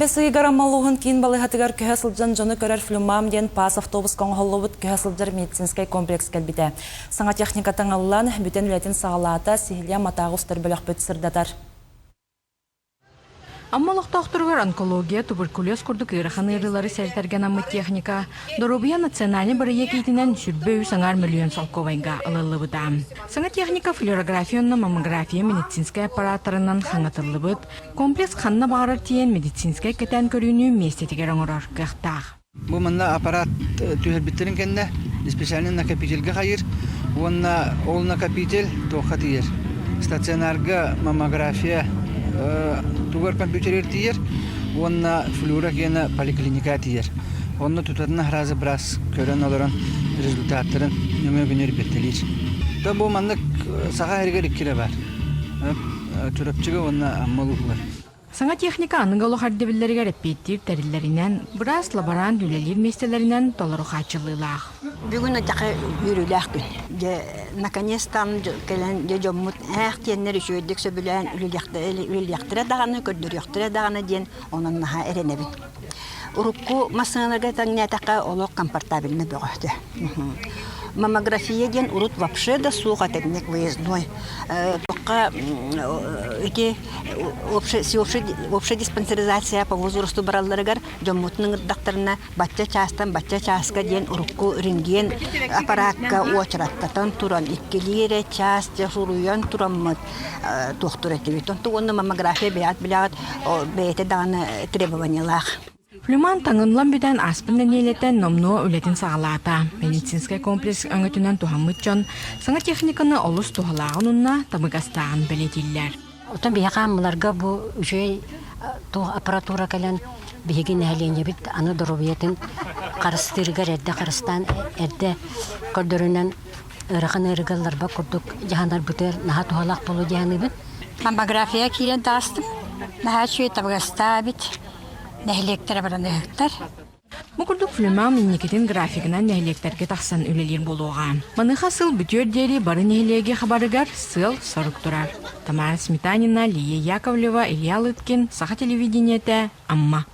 Бэс ыйыгар Амма улууһун киин балыыһатыгар көһө сылдьан дьону көрөр Флюмам диэн паас автобуска оҥоһуллубут көһө сылдьар медицинскэй комплекс кэлбитэ. Саҥа техника таҥыллан, бүтэн үлэтин саҕалаата, сиһилии Амматааҕы устар бөлөхпүт сырдатар. Амма олохтоохторугар онкология, туберкулез курдук ыарахан ыарыылары сэрэтэргэ анаммыт техника Доруобуйа национальнай бырайыак иитинэн 23 аҥаар мөлүйүөн солкуобайга ылыллыбыта. Саҥа техника флюорография уонна маммография медицинскэй аппарааттарынан хаҥатыллыбыт, Комплекс ханна баҕарар тиийэн медицинскэй кэтээн көрүүнү миэстэтигэр оҥорор кыахтаах. Бу манна аппарат түһэрбиттэрин кэннэ специальный накопительга хайыр уонна ол накопитель туохха тиийэр? Стационарга маммография тугар компьютерыгар тиийэр уонна флюора гена поликлиника тиийэр. Онно тутатына сразу быраас көрөн олорон результаттарын нөҥүө күнү ирбэттэлиир. То бу маннык саха сиригэр икки эрэ баар. Чурапчыга уонна Амма улууһугар. Саҥа техника аныгы олох ирдэбиллэригэр эппиэттиир тэриллэринэн, быраас лаборант үлэлиир миэстэлэринэн толору хааччыллыылаах. Бүгүн атака үөрүүлээх күн. Дьэ, наконец-то кэлэн дьэ дьоммут ээх диэннэр үчүгэйдик сөбүлээн үлэлиэхтэрэ даҕаны, көрдөрүөхтэрэ даҕаны диэн онон наһаа эрэнэбин. Урукку массыыналарга тэҥнээтэххэ олох комфортабельно бөҕө Маммография диэн урут вообще да суох этэ выездной. Туохха ити общая диспансеризация по возрасту баралларыгар дьоммутун ыҥырдахтарына бачча чаастан бачча чааска диэн урукку рентген аппараакка уочараттатан туран иккилии эрэ чаас суруйан тураммыт туохтур этибит. Онтон уонна маммография бэйэҕит билэҕит бэйэтэ даҕаны требованиелаах. Флюман таҥыллан бүтэн ааспыт нэдиэлэтэ номнуо үлэтин саҕалаата. Медицинскэй комплекс өҥөтүнэн туһаммыт дьон саҥа техниканы олус туһалааҕын уонна табыгастааҕын бэлиэтииллэр. Оттон биһиэхэ Аммаларга бу үчүгэй туох аппаратура кэлэн биһиги нэһилиэнньэбит аны доруобуйатын харыстыырыгар эрдэ харыстаан эрдэ көрдөрүнэн ыарахан ыарыыга ылларбат курдук дьаһанарбытыгар наһаа туһалаах буолуо дии саныыбын. Маммография киирэн таҕыстым. Наһаа үчүгэй табыгастаах эбит. Нэһилиэктэрэ баран ыһыктар. Бу курдук Флюмам инникитин графигынан нэһилиэктэргэ тахсан үлэлиир буолуоҕа. Маныаха сыл бүтүөр диэри бары нэһилиэги хабарыгар сыал-сорук турар. Тамара Сметанина, Лия Яковлева, Илья Лыткин, Саха телевидениетэ, Амма.